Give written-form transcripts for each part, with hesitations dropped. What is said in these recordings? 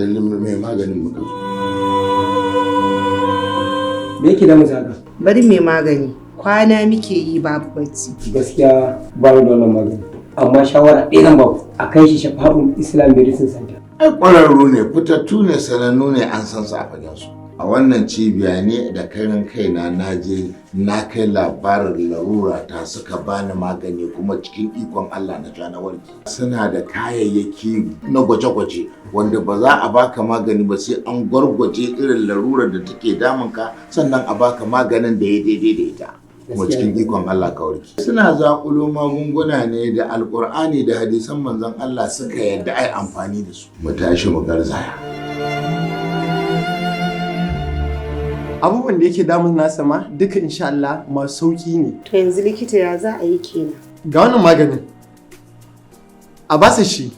Dalilin mai maganin muka zo. Me yake damun sa haka? Bari mai magani, kwana muke yi babu bacci. Gaskiya ba ni da wannan magani, amma shawara ɗaya zan ba ku: a kai shi Shafa'un Islam Medicine Center. Ai ƙwararru ne, fitattu ne, sanannu ne, an san su a fagen su. A wannan cibiya ne da karin kaina na je na kai labarin larura ta, suka bani magani, kuma cikin ikon Allah na ja na warke. Suna da kayayyaki na gwaje-gwaje wanda ba za a baka magani ba sai an gwargwaje irin larurar da take damunka, sannan a baka maganin da ya daidai da ita. Kuma cikin ikon Allah ka warke. Suna zaƙulo magunguna ne da Alƙur'ani da hadisan Manzon Allah suka yadda ai amfani da su. Mu tashi mu garzaya. Abubuwan da yake damun nasa ma duka, insha Allah, masu sauki ne. To yanzu likita, ya za a yi kenan? Ga wannan maganin, a basa shi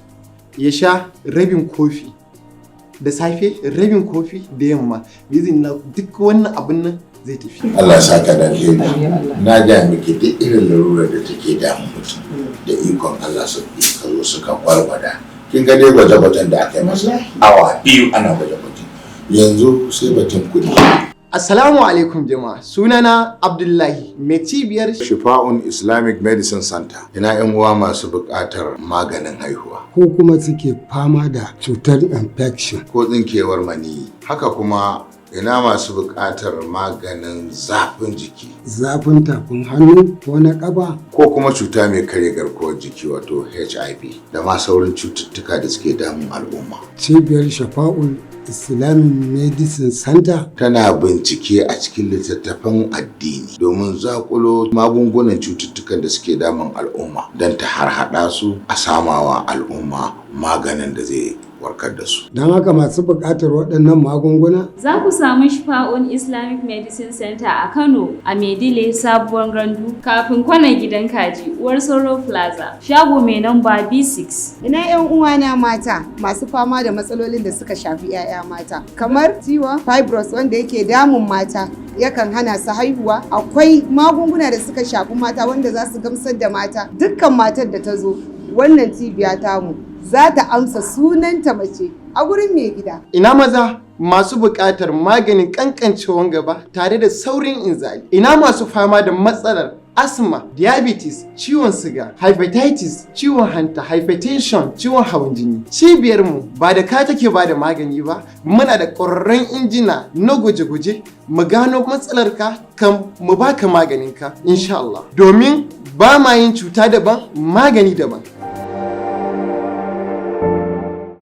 ya sha rabin kofi da safe, rabin kofi da yamma. Bizin duk wannan abin nan zai tafi. Allah saka da alheri. Na ga miki, duk irin larurar da take damun mutum, da ikon Allah su ka zo suka gwargwada. Kin ga dai gwaje-gwajen da aka yi masa, awa 2 ana gwaje-gwaje. Yanzu sai batun kuɗi. Assalamu alaikum jama'a, sunana Abdullahi mai cibiyar Shifa'un Islamic Medicine Center. Ina 'yan uwa masu buƙatar maganin haihuwa ko kuma suke fama da cutar infection ko tsinkewar maniyyi. Haka kuma ina masu buƙatar maganin zafin jiki zafin tafin hannu ko na ƙafa ko kuma cuta mai karya garkuwar jiki, wato HIV, da ma sauran cututtuka da suke damun al'umma. Cibiyar Shafa'ul Islamic Medicine Center tana bincike a cikin littattafan addini domin zakulo magungunan cututtukan da suke damun al'umma don ta harhaɗa su a samawa al'umma maganin da zai warkar da su. Don haka masu buƙatar waɗannan magunguna Za ku samu Shifa'un Islamic Medicine Center a Kano, a Maidile, Sabuwar Gandu, kafin kwanan gidan kaji, Uwar Soro Plaza, shago mai namba B6. Ina 'yan uwana mata masu fama da matsalolin da suka shafi 'ya'ya mata, kamar ciwon fibroids wanda yake damun mata, yakan hana su haihuwa. Akwai magunguna da suka shafi mata wanda za su gamsar da mata. Dukkan matar da ta zo wannan cibiya tamu za ta amsa sunanta mace a gurin mai gida. Ina maza masu buƙatar maganin ƙanƙancewan gaba tare da saurin inzali. Ina masu fama da matsalar asma, diabetes, ciwon siga, hepatitis, ciwon hanta, hypertension, ciwon hawan jini. Cibiyarmu ba da ka take ba da magani ba, muna da ƙwararrun injina na gwaje-gwaje mu gano matsalarka kan mu baka maganinka, insha Allah. Domin ba ma yin cuta daban, magani daban.